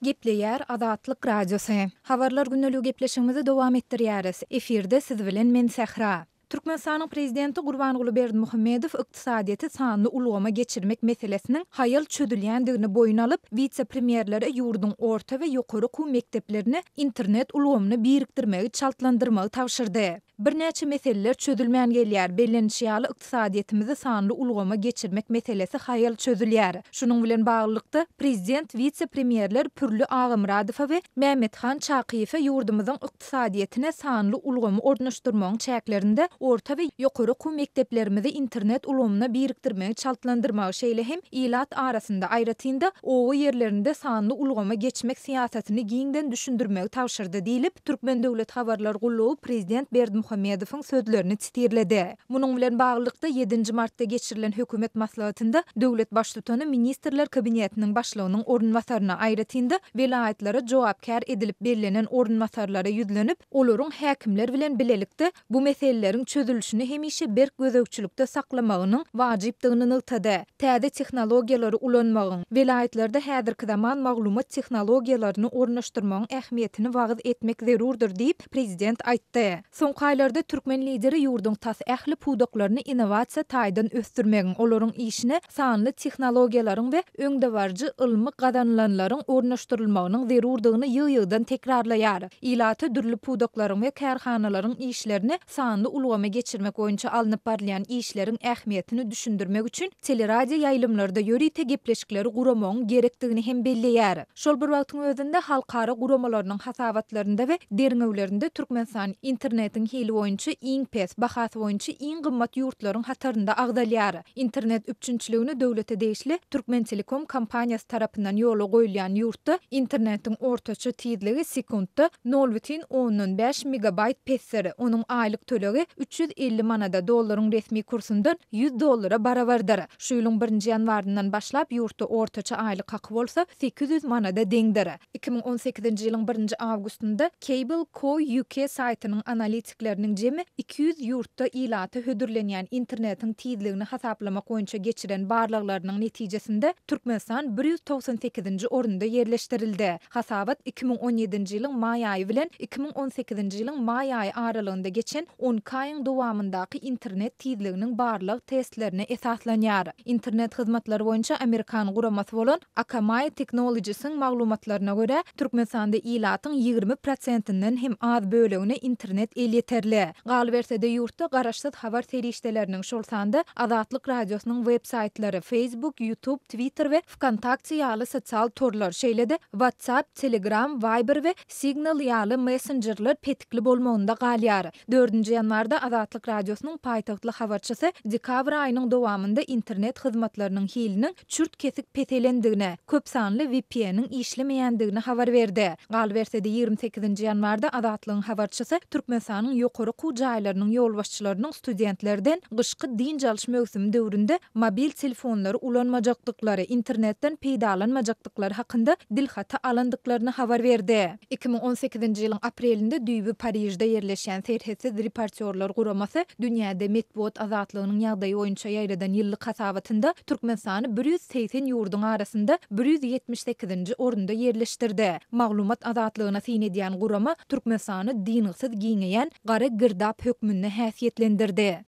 Gepleýär Azatlyk Radiosy. Habarlar gündeligi gepleşigimizi dowam etdirýäris. Efirde siz bilen men Sähra. Türkmenistanyň Prezidenti Gurbanguly Berdimuhamedow ykdysadyýeti sanly ulgama geçirmek meselesiniň haýal çözülýändigini boýun alyp, wise-premýerlere ýurduň orta we ýokary okuw mekdeplerini internet ulgamyna birikdirmegi çaltlandyrmagy tabşyrdy. Birnäçe meseleler çözülmän gelýär. Bellenişi ýaly, ykdysadyýetimizi sanly ulgama geçirmek meselesi haýal çözülýär. Şunuň bilen baglylykda, prezident wise-premýerler Pürli Agamyradowa we Mämmethan Çakyýewe ýurdumyzyň ykdysadyýetine sanly ulgamy ornaşdyrmagyň çäklerinde orta we ýokary okuw mekdeplerimizi internet ulgamyna birikdirmegi çaltlandyrmagy, şeýle hem ilat arasynda, aýratyn-da, oba ýerlerinde sanly ulgama geçmek syýasatyny giňden düşündirmegi tabşyrdy diýlip, Türkmen döwlet habarlar gullugy prezident Berdimuhamedowyň sözlerini sitirledi. Munuň bilen baglylykda, ýedinji martda geçirilen hökümet maslahatynda döwlet Baştutany Ministrler Kabinetiniň Başlygynyň orunbasaryna, aýratyn-da, welaýatlara jogapkär edilip bellenen orunbasarlara ýüzlenip, olaryň häkimler bilen bilelikde bu meseleleriň çözülişini hemişe berk gözegçilikde saklamagynyň wajypdygyny nygtady. Täze tehnologiýalary ulanmagyň, welaýatlarda häzirki zaman maglumat tehnologiýalaryny ornaşdyrmagyň ähmiýetini wagyz etmek zerurdyr diýip, prezident aýtdy. Soňky aýlarda türkmen Lideri ýurduň tas ähli pudaklaryny innowasiýa taýdan ösdürmegiň, olaryň işine sanly tehnologiýalaryň we öňdebaryjy ylmy gazanylanlaryň ornaşdyrylmagynyň zerurdygyny ýygy-ýygydan tekrarlaýar. Ilata dürli pudaklaryň we kärhanalaryň işlerini sanly ulgama geçirmek boýunça alnyp barylýan işleriň ähmiýetini düşündirmek üçin teleradio ýaýlymlarda ýörite gepleşikleri guramagyň gerekdigini hem belleýär. Şol bir wagtyň özünde, halkara guramalarynyň hasabatlarynda we derňewlerinde Türkmenistan internetiň hili boýunça iň pes, bahasy boýunça iň gymmat ýurtlaryň hatarynda agzalýar. Internet üpjünçiligini döwlete degişli Türkmentelekom kompaniýasy tarapyndan ýola goýulýan ýurtda internetiň ortaça tizligi sekuntda nol bütin ondan bäş megabaýt pesdir. Onuň aýlyk tölegi 350 manada, dollaryň resmi kursundan 100 dollara barabardyr. Şu ýylyň birinji ýanwaryndan başlap ýurtda ortaça aýlyk haky bolsa 800 manada deňdir. 2018-nji ýylyň birinji awgustynda Cable Co UK saýtynyň analitikleriniň jemi 200 ýurtda ilata hödürlenýän internetiň tizligini hasaplamak boýunça geçiren barlaglarynyň netijesinde Türkmenistan 198-nji orunda ýerleşdirildi. Hasabat 2017-nji ýylyň maý aýy bilen 2018-nji ýylyň maý aýy aralygynda geçen 12 aýyň dowamyndaky internet tizliginiň barlag testlerine esaslanýar. Internet hyzmatlary boýunça amerikan guramasy bolan Akamai Technologies-iň maglumatlaryna görä, Türkmenistanda ilatyň 20 prosentinden hem az bölegine internet elýeterli. Galyberse-de, ýurtda garaşsyz habar serişdeleriniň, şol sanda Azatlyk Radiosynyň web-saýtlary, Facebook, YouTube, Twitter we Wkontakte ýaly sosial torlar, şeýle-de WhatsApp, Telegram, Viber we Signal ýaly messenjerler petikli bolmagynda galýar. Dördünji ýanwarda Azatlyk Radiosynyň paýtagtly habarçysy dekabr aýynyň dowamynda internet hyzmatlarynyň hiliniň çürt-kesik peselendigini, köp sanly VPN-iň işlemeýändigini habar berdi. Galyberse-de, 28-nji ýanwarda Azatlygyň habarçysy Türkmenistanyň ýokary okuw jaýlarynyň ýolbaşçylarynyň studentlerden gyşky dynç alyş möwsümi döwründe mobil telefonlary ulanmajakdyklary, internetden peýdalanmajakdyklary hakynda dilhaty alandyklaryny habar berdi. 2018-nji ýylyň aprelinde düýbi Parižde ýerleşýän Serhetsiz reportýorlar guramasy dünýäde metbugat azatlygynyň ýagdaýy boýunça ýaýradan ýyllyk hasabatynda Türkmenistany 180 ýurduň arasynda 178-nji orunda ýerleşdirdi. Maglumat azatlygyna syn edýän gurama Türkmenistany dyngysyz giňeýän gara girdap hökmünde häsiýetlendirdi.